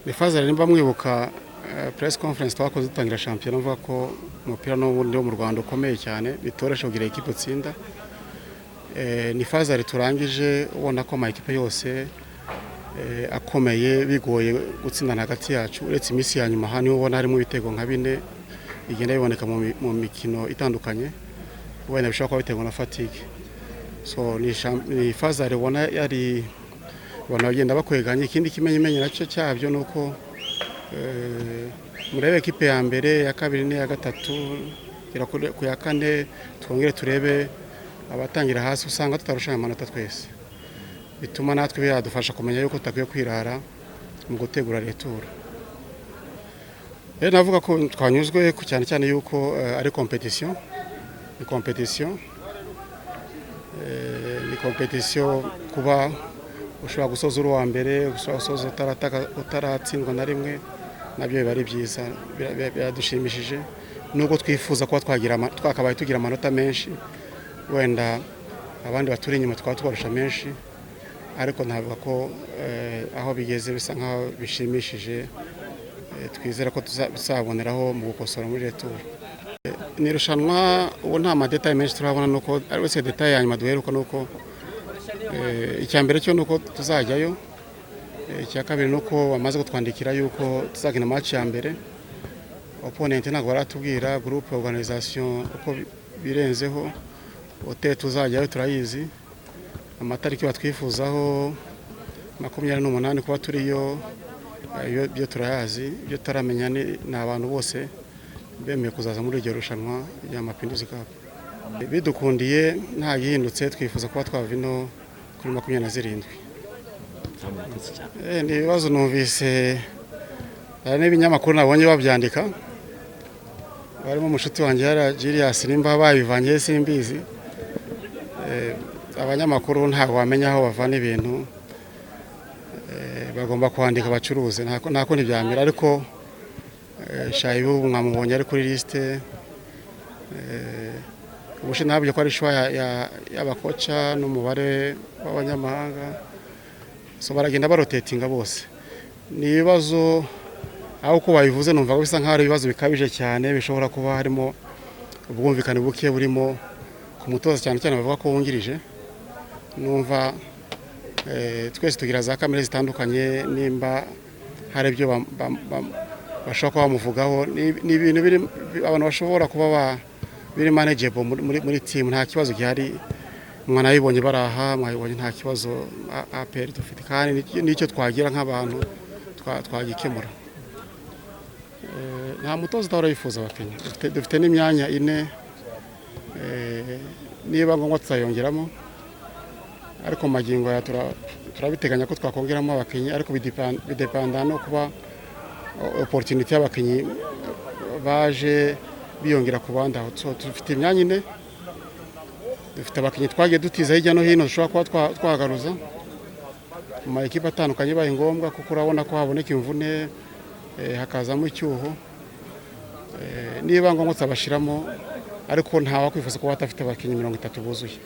Ni phase nimba mwibuka press conference twakoze dutangira shampiyona, mvuga ko umupira n'ubundi wo mu Rwanda ukomeye cyane, bitoroshye kugira ekipe utsinda. Ni phase turangije ubona ko ama ekipe yose akomeye, bigoye gutsindana hagati yacu, uretse iminsi ya nyuma. Hano ubona harimo ibitego nka bine bigenda biboneka mu mikino itandukanye, wenda bishobora kuba biterwa na fatigue. So ni phase ubona yari abantu bagenda bakweganya. Ikindi kimenyimenyi nacyo cyabyo ni uko murebe ekipe ya mbere, ya kabiri n'iya gatatu kugera ku ya kane, twongere turebe abatangira hasi, usanga tutarushanya amanota twese. Bituma natwe biradufasha kumenya yuko tutakwiye kwirara mu gutegura retour. Rero navuga ko twanyuzwe cyane cyane yuko ari competition, ni competition, ni competition. Kuba ushobora gusoza uri uwa mbere, ushobora gusoza utaratsindwa na rimwe, nabyo biba ari byiza, biradushimishije, nubwo twifuza kuba twagira twakabaye tugira amanota menshi, wenda abandi baturi inyuma tukaba tubarusha menshi, ariko navuga ko aho bigeze bisa nkaho bishimishije. Twizera ko tuzaboneraho mu gukosora muri retour. Ni irushanwa ubu nta ma détails menshi turabona, nuko ari wese détail ya nyuma duheruka nuko icya mbere cyo nuko tuzajyayo, icya kabiri nuko bamaze kutwandikira yuko tuzakina match ya mbere. Opponent ntabwo baratubwira, groupe, organisation uko birenzeho. Hotel tuzajyayo turayizi, amatariki batwifuzaho 28 kuba turiyo, byo turayazi. Ibyo tutaramenya ni abantu bose bemeye kuzaza muri iryo rushanwa rya Mapinduzi Cup. Bidukundiye, nta gihindutse, twifuza kuba twava ino kuri 27. Murakoze cyane. Ni ibibazo numvise, hari n'ibinyamakuru nabonye babyandika, barimo umushuti wanjye yari Julius, nimba babivanye simbizi. Abanyamakuru ntabwo bamenya aho bavana ibintu. Bagomba kwandika bacuruze, nta kundi byamera. Ariko Shaibu mwamubonye ari kuri liste. Ubushize ntabyo ko ari choix y'aba coach n'umubare w'abanyamahanga, so baragenda barotatinga bose. Ni ibibazo aho uko babivuze numva bisa nkaho ari ibibazo bikabije cyane, bishobora kuba harimo ubwumvikane buke burimo ku mutoza, cyane cyane bavuga ko wungirije. Numva twese tugira za kamere zitandukanye, nimba hari ibyo bashobora kuba bamuvugaho, ni ibintu biri abantu bashobora kuba biri manageable muri team. Nta kibazo gihari, mwanabibonye baraha, mwabibonye, nta kibazo APR dufite, kandi n'icyo twagira nk'abantu twagikemura. Nta mutoza udahora yifuza abakinnyi. Dufite n'imyanya ine, niba ngombwa tuzayongeramo, ariko mu magingo aya turabiteganya ko twakongeramo abakinnyi, ariko bidepanda no kuba opportunity y'abakinnyi baje biyongera ku bandi aho. So, dufite imyanya ine, dufite abakinnyi twagiye dutiza hirya no hino dushobora kuba twagaruza mu ma ekipe atandukanye bibaye ngombwa, kuko urabona ko haboneka imvune, hakazamo icyuho. Niba ngombwa tuzabashyiramo, ariko ntawakwifuza kuba adafite abakinnyi 30 buzuye.